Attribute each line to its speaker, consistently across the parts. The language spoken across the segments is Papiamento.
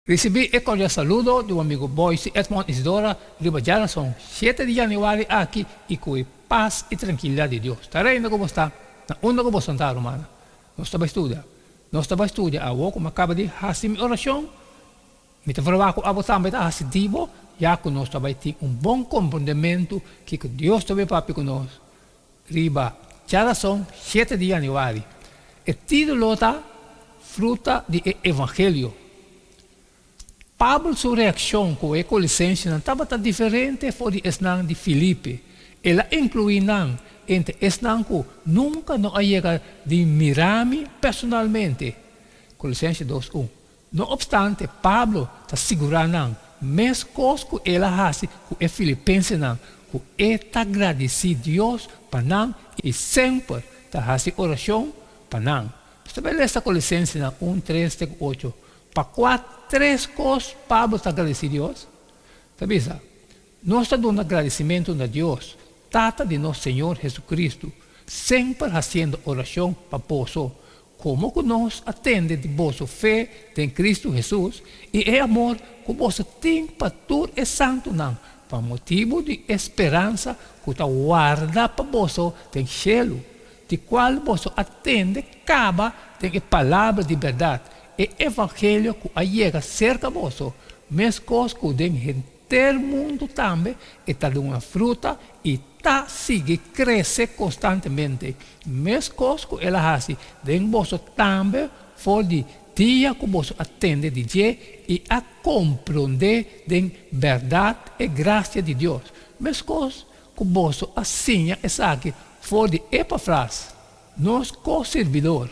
Speaker 1: Risibí e kordial saludo di bo amigu Boyce Edmond Isidora riba djarason shete di yanüari aki i ku e pas i trankilidat di Dios ta reina ku bo sta na unda ku bo santá rumannan. Nos ta bai studia. Nos ta bai studia awo ku mi a kaba di hasi mi orashon. Mi ta proba ku abo tambe ta hasi di bo ya ku nos ta bai tin un bon komprondementu kiko Dios ta bai papia ku nos riba djarason shete di yanüari. E título ta Fruta di e Evangelio. Pablo su reakshon ku e kolisensenan tabata diferente for di esnan di Filipe. El a inkluí nan entre esnan ku nunka no a yega di mira mi personalmente. Kolosense dos un. No opstante, Pablo ta sigurá nan, meskos ku el a hasi ku e filipensenan, ku e ta gradisí Dios pa nan i semper ta hasi orashon pa nan. Nos ta bai lesa Kolosensenan un, tres te ku ocho. Pa kua tres kos Pablo ta gradisí Dios? Ta bisa, Nos ta duna gradisimentu na Dios, Tata di nos Señor Jesucristo, semper hasiendo orashon pa boso, komo ku nos a tende di boso fe den Cristo Jesus i e amor ku boso tin pa tur e santunan, pa motibu di e speransa ku ta warda pa boso den shelu, di kual boso a tende kaba den e palabra di bèrdat, e evangelio ku a yega serka boso, meskos ku den henter. Ter mundu tambe e ta duna fruta i ta sigui krese konstantemente, meskos ku el a hasi den boso tambe for di dia ku boso a tende di dje i a komprondé den bèrdat e grasia di Dios, meskos ku boso a siña esaki for di Epafras, nos ko-sirbidor.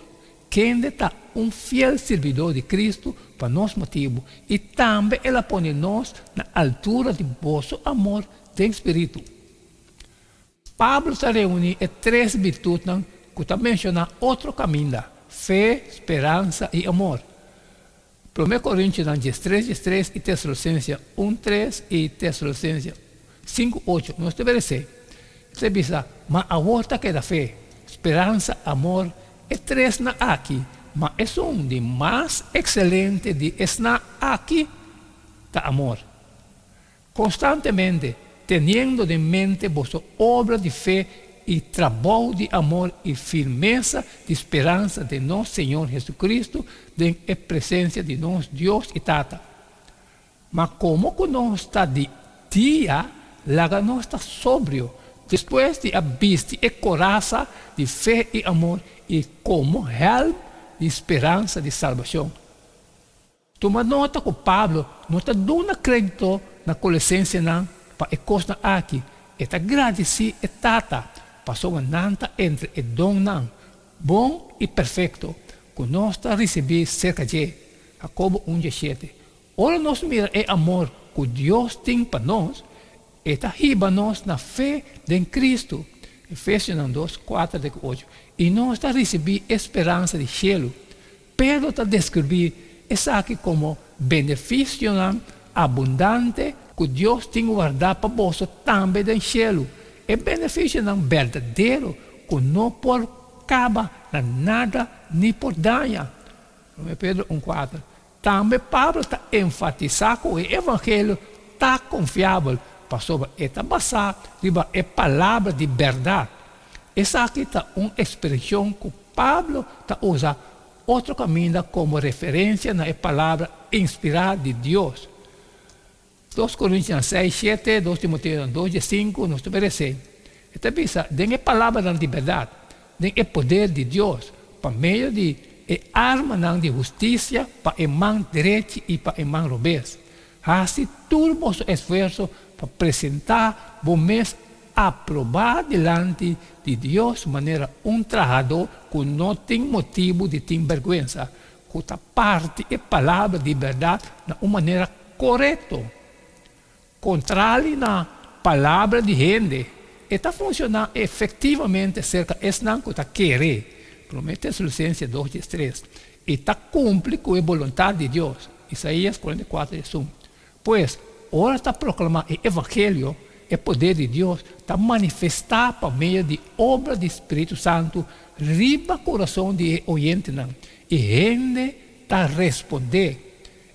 Speaker 1: Kende ta un fiel sirbidó di Kristu pa nos motibu, i tambe el a pone nos na altura di boso amor den spiritu. Pablo ta reuní e tres birtutnan ku ta menshoná otro kaminda, fe, speransa i amor. Promé Korintionan diestres diestres i Tesalonisensia un tres i Tesalonisensia sinku ocho nos ta meresé. E ta bisa, Ma awor ta keda fe, speransa, amor, e tresnan aki, ma esun di mas ekselente di esnan aki ta amor. Konstantemente teniendo den mente boso obra di fe i trabou di amor i firmesa di speransa den nos Señor Jesucristo den e presensia di nos Dios i Tata. Ma komo ku nos ta di dia, laga nos ta sobrio, despues di a bisti e korasa di fe i amor i komo hèlm di speransa di salbashon. Tuma nota ku Pablo no ta duna krédito na kolesensianan pa e kosnan aki, e ta gradisí e Tata pasobra nan ta entre e donnan bon i perfekto ku nos ta risibí serka dje. Hakobo un dieshete. Ora nos mira e amor ku Dios tin pa nos, e ta hiba nos na fe den Kristu, Efesionan dos, kuater te ku ocho, i nos ta risibí e speransa di shelu. Pedro ta deskribí esaki komo benefisionan abundante ku Dios tin wardá pa boso tambe den shelu, e benefisionan berdadero ku no por kaba na nada ni por daña. Promé Pedro un kuater. Tambe Pablo ta enfatisá ku e evangelio ta konfiabel pasobra e ta basá riba e palabra di bèrdat. Esaki ta un ekspreshon ku Pablo ta usa otro kaminda komo referensia na e Palabra inspirá di Dios. Dos Korintianan seis, shete, Dos Timoteonan dos, diesinku, nos ta meresé. E ta bisa, Den e palabranan di bèrdat, den e poder di Dios, pa medio di e armanan di hustisia pa e man drechi i pa e man robes. Hasi tur boso esfuerso pa presentá bo mes aprobá dilanti di Dios manera un trahadó ku no tin motibu di tin bèrgwensa, ku ta parti e palabra di bèrdat na un manera korekto. Kontrali na palabra di hende, e ta funshoná efektivamente serka esnan ku ta kere, Promé Tesalonisense dos dies tres, i ta kumpli ku e boluntat di Dios, Isaías 44 diesun. Pues, ora ta proklamá e evangelio, e poder di Dios ta manifestá pa medio di obra di spiritu santu riba kurason di e oyentenan, i hende ta respondé.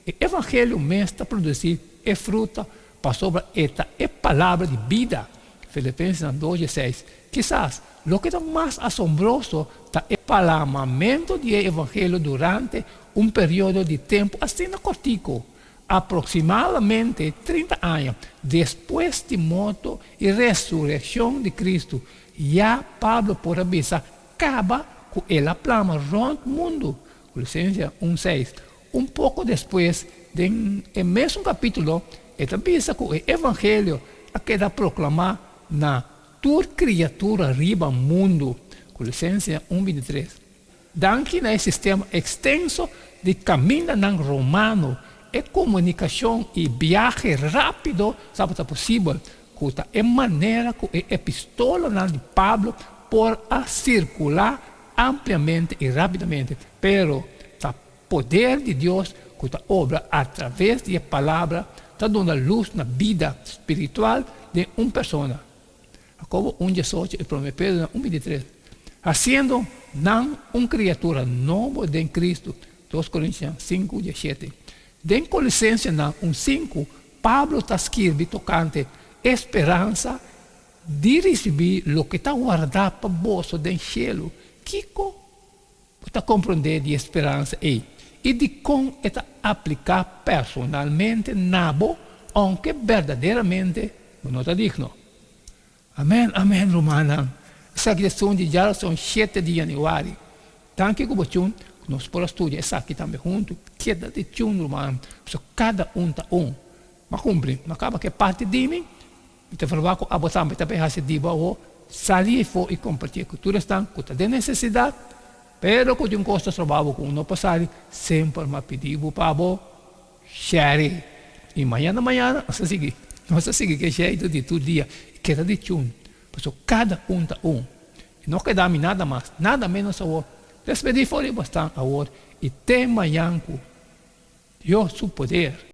Speaker 1: E evangelio mes ta produsí e fruta pasobra e ta e palabra di bida, Filipensenan dos dieseis. Kisas, loke ta mas asombroso ta e plamamentu di e evangelio durante un periodo di tempu asina kòrtiku, aproksimadamente 30 aña despues di morto i resurekshon di Kristu, ya Pablo por a bisa kaba ku el a plama rònt mundu, Kolosensenan un seis. Un poko despues, den e mesun kapítulo, e ta bisa ku e evangelio a keda proklamá na tur kriatura riba mundu, Kolosensenan un 23. Danki na e sistema ekstenso di kamindanan romano, e komunikashon i biahe rápido tabata posibel, ku ta e manera ku e epistolanan di Pablo por a sirkulá ampliamente i rápidamente. Pero ta poder di Dios ku ta obra atraves di e Palabra ta duna lus na bida spiritual den un persona. Jacobo un 18 i Promé Pedro un 23. Hasiendo nan un kriatura nobo den Kristu, 2 Korintian 5, 17. Den Kolosensenan un 5, Pablo ta skirbi tokante e speransa di risibí loke ta wardá pa boso den shelu. Kiko bo ta komprondé di e speransa ei i dikon e ta apliká personalmente na bo, ounke berdaderamente bo no ta digno? Amèn, amèn, rumannan. Esaki ta esun di djarason 7 di yanüari. Danki ku bo tjun ku nos por a studia esaki tambe huntu. Keda di tjun, rumannan, pasobra kada un ta un. M'a kumpli, m'a kaba ku e parti di mi. Mi ta proba ku abo tambe ta bay hasi di bo awor, sali efo i kompartié ku tur esnan ku ta den nesesidat, pero ku tin un kos ta stroba bo ku no por sali, semper m'a pidi bo pa bo share. I mañana mañana nos ta sigui, nos ta sigui ku e sheitu di tur dia i keda di chun, pasobra kada un ta un. I no keda mi nada mas, nada ménos awor. Despedí for di bo esnan awor i te mañan ku Dios su poder.